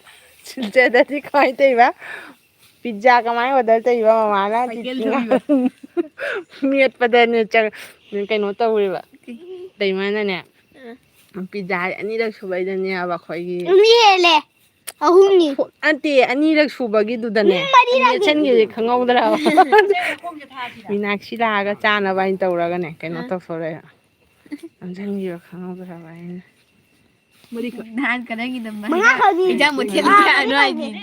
ꯁꯤꯜꯆꯔꯗꯗꯤ ꯀꯃꯥꯏꯅ ꯇꯧꯔꯤꯕ? Pizza ꯀꯃꯥꯏꯅ order ꯇꯧꯔꯤꯕ ꯃꯃꯥꯅ? ꯁꯥꯏꯀꯜ ꯊꯧꯔꯤꯕ꯫ ꯃꯦꯠꯄꯗꯅꯦ ꯆꯪ-, ꯀꯩꯅꯣ ꯇꯧꯔꯤꯕ꯫ ꯗꯩꯃꯥꯅꯅꯦ꯫ ꯑ꯫ Pizza ꯍꯥꯏ ꯑꯅꯤꯔꯛ ꯁꯨꯕꯩꯗꯅꯦꯕ ꯑꯩꯈꯣꯏꯒꯤ꯫ ꯃꯤ ꯍꯦꯜꯂꯦ꯫ ꯑꯍꯨꯝꯅꯤ꯫ ꯐꯣ-, ꯅꯠꯇꯦ, ꯑꯅꯤꯔꯛ ꯁꯨꯕꯒꯤꯗꯨꯗꯅꯦ꯫ ꯎꯝ, ꯃꯔꯤꯔꯛ꯫ ꯃꯦꯠꯁꯟꯒꯤꯁꯦ ꯈꯪꯍꯧꯗ꯭ꯔꯕ꯫ ꯃꯤꯅꯥꯛꯁꯤ ꯂꯥꯛꯑꯒ ꯆꯥꯅꯕ ꯍꯥꯏꯅ ꯇꯧꯔꯒꯅꯦ, ꯀꯩꯅꯣ ꯑ꯫ ꯇꯧꯊꯣꯔꯛꯑꯦ꯫ ꯅꯝꯁꯤꯟꯈꯤꯕ ꯈꯪꯍꯧꯗ꯭ꯔꯕ ꯑꯩꯅ꯫ ꯅꯍꯥꯟ ꯀꯗꯥꯏꯒꯤꯗ ꯃꯉꯥ ꯈꯛꯅꯤ꯫ ꯏꯟꯖꯥꯡ ꯃꯊꯦꯜ ꯃꯉꯥ ꯀꯌꯥꯅꯣ ꯈꯛꯅꯤ ꯍꯥꯏꯅꯤ꯫ ꯀꯩꯅꯣ꯫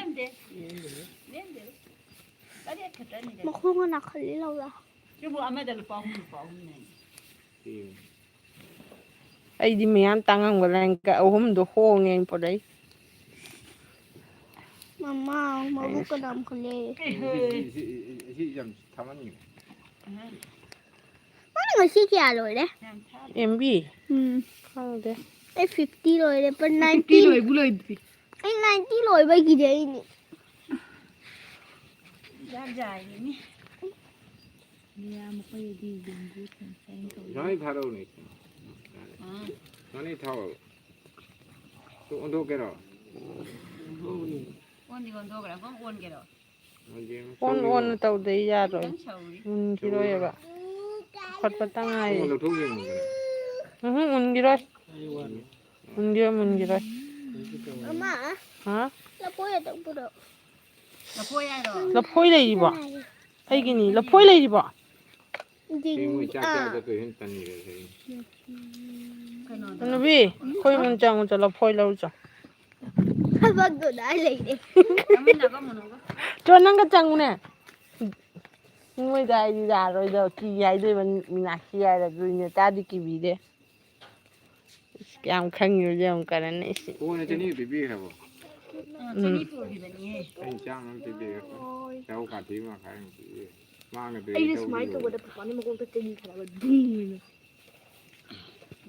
ꯃꯈꯣꯡꯒ ꯅꯥꯈꯠꯂꯤ ꯂꯧꯔ꯫ ꯁꯤꯕꯨ ꯑꯃꯗ ꯂꯨꯄꯥ ꯑꯍꯨꯝ, ꯂꯨꯄꯥ ꯑꯍꯨꯝꯅꯦ꯫ ꯑꯩꯗꯤ ꯃꯌꯥꯝ ꯇꯥꯡꯉꯝꯒꯗ꯭ꯔꯥ ꯍꯥꯏꯅ ꯑꯍꯨꯝꯗꯣ ꯍꯣꯡꯉꯦ ꯑꯩꯅ ꯄꯨꯔꯛꯏ꯫ ꯃꯃꯥ, ꯃꯕꯨꯛꯀ ꯅꯥꯝꯈꯠꯂꯦ꯫ ꯁꯤ, ꯁꯤ, ꯁꯤ, ꯁꯤ ꯌꯥꯝ ꯊꯥꯃꯟꯒ꯭ꯔꯦ꯫ ꯅꯪ ꯉꯁꯤ ꯀꯌꯥ ꯂꯣꯏꯔꯦ? M B? ꯎꯝ꯫ ꯈꯪꯗꯦ꯫ ꯑꯩ fifty ꯂꯣꯏꯔꯦ, ꯄꯨꯔꯥ ninety ninety꯫ ꯂꯣꯏꯕꯨ ꯂꯣꯏꯗ꯭ꯔꯤ꯫ ꯑꯩ ninety ꯂꯣꯏꯕꯒꯤꯗꯤ ꯑꯩꯅꯦ꯫ ꯖꯥꯠ ꯖꯥꯠꯅꯤꯅꯦ꯫ ꯃꯌꯥꯝ ꯑꯩꯈꯣꯏꯗꯗꯤ ꯌꯦꯡꯕꯤꯌꯨ, ꯁꯨꯃꯥꯏꯅ ꯇꯧꯋꯤ꯫ ꯁꯨꯃꯥꯏꯅ ꯊꯥꯔꯛꯎꯅꯦ꯫ ꯑꯥ꯫ ꯁꯨꯃꯥꯏꯅ ꯊꯥꯎ꯫ ꯇꯨ ꯑꯣꯟꯊꯣꯛꯀꯦꯔꯣ? ꯑꯣꯟꯗꯤ ꯑꯣꯟꯊꯣꯛꯈ꯭ꯔꯦ, ꯑꯃꯨꯛ ꯑꯣꯟꯒꯦꯔꯣ? ꯃꯣꯏꯗꯤ ꯑꯃꯨꯛ ꯑꯣꯟ ꯁꯧꯔꯤꯕꯣ? ꯑꯣꯟꯅ ꯇꯧꯗ ꯌꯥꯔꯣꯏ꯫ ꯈꯤꯇꯪ ꯁꯧꯔꯤ꯫ ꯃꯨꯟꯈꯤꯔꯣꯏꯕ꯫ ꯐꯨꯠꯄꯇ ꯉꯥꯏꯔꯤ꯫ ꯑꯃꯨꯛ ꯂꯧꯊꯣꯛ ꯌꯦꯡꯉꯨꯗꯅ꯫ ꯎꯝꯍꯨꯝ, ꯃꯨꯟꯈꯤꯔꯣꯏ꯫ ꯃꯨꯟꯈꯤꯔꯣꯏ, ꯃꯨꯟꯈꯤꯔꯣꯏ꯫ ꯃꯃꯥ, ꯍꯥ? ꯂꯐꯣꯏ ꯑꯇꯧꯕꯗꯣ꯫ ꯂꯐꯣꯏ ꯍꯥꯏꯔꯣ? ꯂꯐꯣꯏ ꯂꯩꯔꯤꯕꯣ? ꯑꯩꯒꯤꯅꯤ꯫ ꯂꯐꯣꯏ ꯂꯩꯔꯤꯕꯣ? ꯁꯤ ꯃꯣꯏ ꯆꯥꯛ ꯆꯥ ꯑꯥ꯫ ꯆꯠꯇꯣꯏ ꯍꯦꯟ ꯇꯟꯈ꯭ꯔꯦ ꯇꯧꯔꯤꯁꯦ꯫ ꯀꯩꯅꯣꯗꯣ꯫ ꯅꯨꯄꯤ, ꯑꯩꯈꯣꯏ ꯏꯃꯨꯡ ꯆꯪꯉꯨ ꯆꯣ, ꯂꯐꯣꯏ ꯂꯧꯔꯨ ꯆꯣ꯫ ꯊꯕꯛꯇꯨꯗ ꯂꯩꯔꯦ꯫ ꯆꯥꯃꯤꯟꯅꯕ ꯑꯃꯨꯛ꯫ ꯆꯣ, ꯅꯪꯒ ꯆꯪꯉꯨꯅꯦ꯫ ꯃꯣꯏꯗ ꯑꯩꯗꯤ ꯌꯥꯔꯣꯏꯗ, ꯀꯤ ꯍꯥꯏꯗꯣꯏꯕ, ꯃꯤꯅꯥꯛꯁꯤ ꯍꯥꯏꯔ ꯑꯗꯨꯏꯅꯦ, ꯇꯥꯗꯤ ꯀꯤꯕꯤꯗꯦ꯫ ꯏꯁ, ꯀꯌꯥꯝ ꯈꯪꯉꯤꯕꯁꯦ ꯌꯦꯡꯉꯨ ꯀꯔꯟꯅ, ꯏꯁ꯫ ꯀꯣꯟꯅ ꯆꯅꯤ ꯄꯤꯕꯤꯈ꯭ꯔꯕꯣ? ꯑ, ꯎꯝ꯫ ꯆꯅꯤ ꯄꯨꯈꯤꯕꯅꯤꯍꯦ꯫ ꯑꯩ ꯆꯥꯝꯃ ꯑꯃ ꯄꯤꯕꯤꯔꯦ꯫ ꯆꯧ ꯀꯥꯊꯤ ꯑꯃ ꯈꯥꯏ ꯑꯃ ꯄꯤꯕꯤꯔꯦ꯫ ꯃꯥꯡꯉꯗꯤ ꯑꯩ ꯑꯩꯗꯤ ꯁꯨꯃꯥꯏꯅ ꯇꯧꯕꯤꯔꯣ꯫ ꯇꯧꯕꯗ ꯄꯄꯥꯅ ꯃꯀꯣꯛꯇ ꯆꯅꯤ ꯈꯔ ꯗꯤꯡꯉꯤꯅꯦ꯫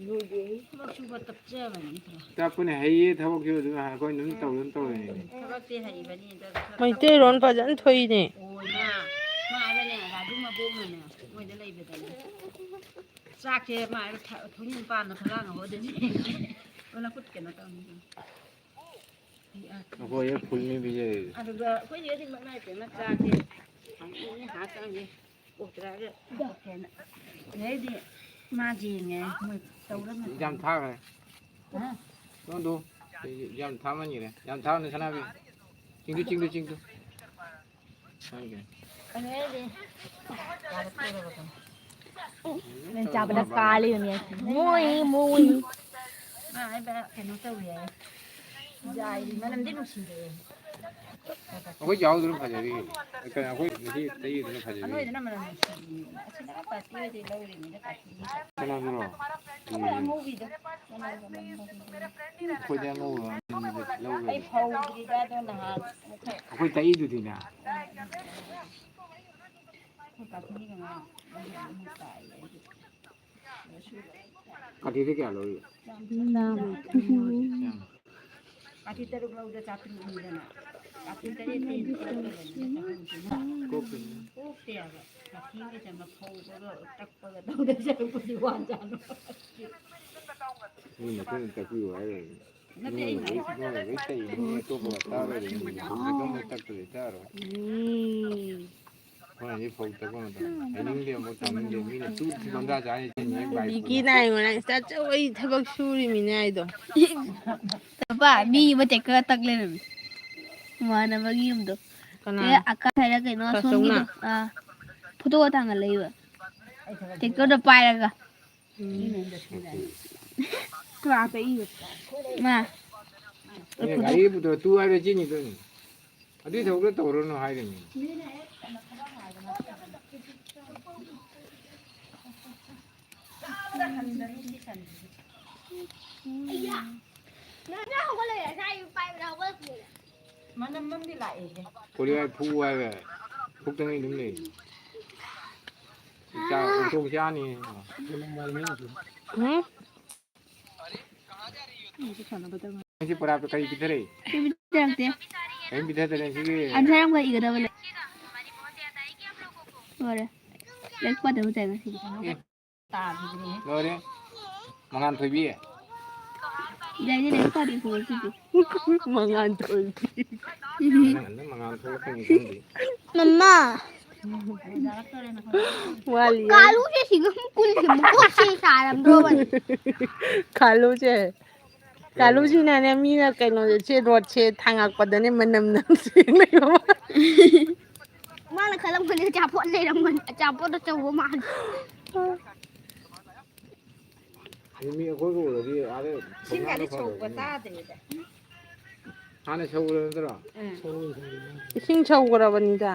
ꯂꯣꯏꯗꯦꯍꯦ꯫ ꯊꯕꯛ ꯁꯨꯕ ꯇꯞꯆꯕꯅꯤ ꯈꯔ꯫ ꯇꯞꯄꯅꯦ, ꯍꯩꯌꯦ ꯊꯕꯛꯁꯨ ꯑꯗꯨꯝ ꯑꯩꯈꯣꯏ ꯑꯗꯨꯝ ꯇꯧꯗꯅ ꯇꯧꯔꯤꯅꯦ꯫ ꯊꯕꯛꯇꯤ ꯍꯩꯕꯅꯤ, ꯑꯗ ꯈꯔ ꯃꯩꯇꯩꯂꯣꯟ ꯐꯖꯅ ꯊꯣꯛꯏꯅꯦ꯫ ꯑꯣ, ꯃꯥ, ꯃꯥ ꯍꯥꯏꯕꯅꯦ, ꯔꯥꯖꯨ ꯃꯕꯣꯛꯅꯅꯦ, ꯃꯣꯏꯗ ꯂꯩꯕꯗꯅꯦ꯫ ꯆꯥꯛꯁꯦ ꯃꯥ ꯍꯥꯏꯕ ꯊ-, ꯊꯣꯡꯖꯤꯟ ꯄꯥꯟꯅ ꯊꯣꯂꯥꯡ ꯍꯧꯔꯗꯅꯤ꯫ ꯑꯣ, ꯅꯈꯨꯠ ꯀꯩꯅꯣ ꯇꯧꯅꯤ꯫ ꯑꯩꯈꯣꯏ ꯍꯦꯛ ꯐꯨꯜꯅꯤ ꯄꯤꯖꯔꯤꯁꯦ꯫ ꯑꯗꯨꯒ ꯑꯩꯈꯣꯏ ꯆꯦꯗꯤ ꯃꯅꯥꯏ ꯄꯦꯝꯃ ꯆꯥꯛꯁꯦ ꯍꯥꯞꯆꯤꯟꯅꯤ, ꯍꯥꯞꯆꯤꯟꯅꯤ꯫ ꯑꯣꯛꯇ꯭ꯔꯒ ꯍꯥꯞꯄꯦꯅ꯫ ꯑꯗꯩꯗꯤ ꯃꯥ ꯌꯦꯡꯉꯦ, ꯃꯣꯏ ꯇꯧꯔ ꯌꯥꯝ ꯊꯥꯈ꯭ꯔꯦ꯫ ꯍꯥ? ꯆꯣꯟꯗꯨ, ꯌꯥꯝ ꯊꯥꯃꯟꯈ꯭ꯔꯦ꯫ ꯌꯥꯝ ꯊꯥꯃꯟꯈ꯭ꯔꯦ ꯁꯅꯥꯕꯤ꯫ ꯆꯤꯡꯗꯨ, ꯆꯤꯡꯗꯨ, ꯆꯤꯡꯗꯨ꯫ ꯈꯪꯗꯦ꯫ ꯑꯗꯩꯗꯤ ꯅꯪ ꯆꯥꯕꯗ ꯀꯥ ꯂꯩꯕꯅꯦ꯫ ꯃꯣꯏ, ꯃꯣꯏ꯫ ꯃꯥ ꯍꯥꯏꯕ ꯀꯩꯅꯣ ꯇꯧꯋꯦ ꯍꯥꯏ꯫ ꯌꯥꯏ, ꯃꯅꯝꯗꯤ ꯅꯨꯡꯁꯤꯔꯦ꯫ ꯑꯩꯈꯣꯏ ꯆꯥꯍꯧꯗꯅ ꯐꯖꯔꯤ꯫ ꯀꯩꯅꯣ, ꯑꯩꯈꯣꯏ ꯉꯁꯤ ꯇꯩꯗꯅ ꯐꯖꯔꯤ꯫ ꯑꯅꯣꯏꯗꯨꯅ ꯃꯅꯝ ꯅꯨꯡꯁꯤꯕꯅꯦ꯫ ꯑꯁꯤꯅ ꯄꯥꯔꯇꯤ ꯑꯣꯏꯗꯤ ꯂꯧꯔꯤꯅꯤꯗ, ꯄꯥꯔꯇꯤꯒꯤ꯫ ꯀꯅꯥꯗꯨꯔꯣ? ꯑꯩꯈꯣꯏ ꯑꯉꯧꯕꯤꯗꯣ꯫ ꯑꯩꯈꯣꯏꯗꯤ ꯑꯉꯧꯕ ꯂꯧꯔꯦ꯫ ꯑꯩ ꯐꯧꯗ꯭ꯔꯤꯗ ꯑꯗꯣ ꯅꯍꯥꯟ꯫ ꯑꯩꯈꯣꯏ ꯇꯛꯏꯗꯨꯗꯤꯅꯦ꯫ ꯑꯩꯈꯣꯏ ꯄꯥꯔꯇꯤꯒꯤ ꯉꯔꯥꯡ ꯑꯃꯨꯛ ꯇꯥꯏꯌꯦ ꯑꯩꯗꯤ꯫ ꯀꯥꯇꯤꯗ ꯀꯌꯥ ꯂꯧꯔꯤꯕ? ꯀꯥꯇꯤ ꯇꯔꯨꯛ ꯂꯧꯗ ꯆꯥꯇ꯭ꯔꯨꯛꯅꯤꯗꯅ꯫ ꯀꯥꯇꯤ ꯇꯔꯦꯠꯇꯤ ꯇꯔꯨꯛ ꯂꯧꯕꯅꯤꯅ ꯆꯥꯍꯨꯝ ꯄꯤꯅ꯫ ꯀꯣꯛꯇꯦ ꯍꯥꯏꯕ꯫ ꯀꯥꯇꯤꯒꯤꯁꯦ ꯃꯐꯧꯕꯒ ꯇꯛꯄꯒ ꯇꯧꯗꯣꯏ ꯁꯔꯨꯛꯄꯨꯗꯤ ꯋꯥꯟ ꯆꯥꯅꯕ꯫ ꯃꯤ ꯃꯈꯨꯠꯅ ꯇꯛꯄꯤꯌꯨ ꯍꯥꯏꯔꯦ꯫ ꯅꯠꯇꯦ, ꯑꯩꯅ ꯍꯥꯏꯁꯦ꯫ ꯅꯣꯏꯅ ꯂꯣꯏ ꯇꯛꯏꯅꯦ, ꯃꯤ ꯑꯇꯣꯞꯄꯒ ꯇꯛꯑꯔꯣꯏꯗꯕꯅꯤ꯫ ꯍꯧꯖꯤꯛ ꯑꯃꯨꯛ ꯇꯛꯇ꯭ꯔꯗꯤ ꯇꯛꯑꯔꯣꯏ꯫ ꯎꯝ꯫ ꯑꯩꯈꯣꯏꯅꯗꯤ ꯐꯧ ꯇꯛꯄ ꯃꯇꯝꯗ ꯍꯩꯅꯤꯡꯗꯦ, ꯑꯃꯨꯛ ꯇꯧꯅꯤꯡꯗꯦ, ꯃꯤꯅ ꯇꯨ ꯊꯤꯕ ꯍꯟꯗꯥ ꯆꯥꯅꯤ ꯁꯤꯅꯤ ꯍꯦꯛ ꯕꯥꯏ ꯕꯤꯀꯤ ꯐꯣꯟꯗ꯫ ꯅꯥꯏ ꯉꯔꯥꯡ ꯆꯠꯆꯧ ꯑꯩ ꯊꯕꯛ ꯁꯨꯔꯤꯃꯤꯅꯦ ꯍꯥꯏꯗꯣ꯫ ꯅꯨꯄꯥ ꯃꯤ ꯑꯃ ꯇꯦꯛꯀꯔ ꯇꯛ ꯂꯩꯔꯝꯃꯤ꯫ ꯃꯃꯥꯟꯅꯕꯒꯤ ꯌꯨꯝꯗꯣ꯫ ꯀꯅꯥ? ꯑꯦ, ꯑꯀꯥꯁ ꯍꯥꯏꯔ ꯀꯩꯅꯣ ꯈꯔ ꯑꯁꯣꯝꯒꯤꯗꯣ꯫ ꯆꯧꯅ? ꯑꯥ, ꯐꯣꯇꯣꯒ ꯊꯥꯡꯒꯠꯂꯛꯏꯕ꯫ ꯇꯦꯛꯀꯔꯗꯣ ꯄꯥꯏꯔꯒ꯫ ꯎꯝ꯫ ꯀ꯭ꯂꯥꯁꯇ ꯏꯕ꯫ ꯃꯥ꯫ ꯑꯦ, ꯒꯥꯔꯤ ꯄꯨꯊꯣꯛ ꯇꯨ ꯍꯥꯏꯔ ꯆꯦꯟꯈꯤꯗꯣꯏꯅꯤ꯫ ꯑꯗꯨꯏ ꯊꯕꯛꯇꯣ ꯇꯧꯔꯨꯅꯨ ꯍꯥꯏꯔꯤꯅꯤ꯫ ꯃꯅꯝ ꯑꯃꯗꯤ ꯂꯥꯛꯑꯦꯍꯦ꯫ ꯀꯣꯔꯤꯌꯥꯒꯤ ꯐꯨ ꯍꯥꯏꯔꯒ ꯐꯨꯛꯇꯉꯩ ꯑꯗꯨꯝ ꯂꯩ꯫ ꯆꯥ-, ꯑꯣꯟꯊꯣꯛ ꯆꯥꯅꯤ꯫ ꯎꯝ? ꯉꯁꯤ ꯄꯔꯥꯗꯣ ꯀꯔꯤ ꯄꯤꯊꯔꯛꯏ? ꯀꯩꯝ ꯄꯤꯊꯔꯛꯇꯦ꯫ ꯀꯔꯤꯝ ꯄꯤꯊꯔꯛꯇꯦ ꯉꯁꯤꯒꯤ? ꯑꯟꯁꯔ ꯑꯃꯈꯛ ꯏꯒꯗꯕ ꯂꯩ꯫ ꯂꯣꯏꯔꯦ꯫ ꯂꯥꯏꯔꯤꯛ ꯄꯥꯗꯕ ꯇꯥꯏ ꯉꯁꯤꯗꯤ꯫ ꯑꯦ꯫ ꯂꯣꯏꯔꯦ꯫ ꯃꯉꯥꯟ ꯊꯣꯏꯕꯤ꯫ ꯌꯥꯏꯅꯦ, ꯂꯥꯏꯔꯤꯛ ꯄꯥꯗꯦ ꯉꯁꯤꯗꯤ꯫ ꯃꯉꯥꯟ ꯊꯣꯏꯕꯤ꯫ ꯅꯪ ꯍꯟꯗꯛ ꯃꯉꯥꯟ ꯊꯣꯛꯂꯛꯀꯅꯤ ꯈꯪꯗꯦ꯫ ꯃꯃꯥ꯫ ꯋꯥꯠꯂꯤꯌꯦ꯫ ꯀꯥꯂꯨꯁꯦ ꯁꯤꯒ ꯀꯨꯜꯂꯤꯁꯦ ꯃꯀꯣꯛꯁꯦ ꯁꯥꯔꯝꯗ꯭ꯔꯣꯕꯅꯦ꯫ ꯀꯥꯂꯨꯁꯦ꯫ ꯀꯥꯂꯨꯁꯤꯅꯅꯦ, ꯃꯤꯅ ꯀꯩꯅꯣꯁꯦ, ꯁꯦ ꯔꯣꯠꯁꯦ ꯊꯥꯡꯉꯛꯄꯗꯅꯦ ꯃꯅꯝ ꯅꯝꯊꯤꯅ ꯂꯩꯕ ꯃꯥꯜꯂꯦ꯫ ꯃꯥꯅ ꯈꯜꯂꯝꯒꯅꯤ ꯑꯆꯥꯄꯣꯠ ꯂꯩꯔꯝꯒꯅꯤ, ꯑꯆꯥꯄꯣꯠ ꯑꯆꯧꯕ ꯃꯥꯜꯂꯦ꯫ ꯃꯤ ꯑꯩꯈꯣꯏꯒ ꯎꯔꯗꯤ ꯑꯥꯗ ꯏꯁꯤꯡꯒꯗꯤ ꯊꯣꯡꯅꯥꯎꯗ ꯁꯧꯕ ꯐꯪꯉꯣꯏꯅꯦ꯫ ꯇꯥꯗ꯭ꯔꯦꯗ꯫ ꯍꯥꯟꯅ ꯁꯧꯔꯕ ꯅꯠꯇ꯭ꯔꯣ? ꯎꯝ꯫ ꯏꯁꯤꯡ ꯁꯧꯈ꯭ꯔꯕꯅꯤꯗ꯫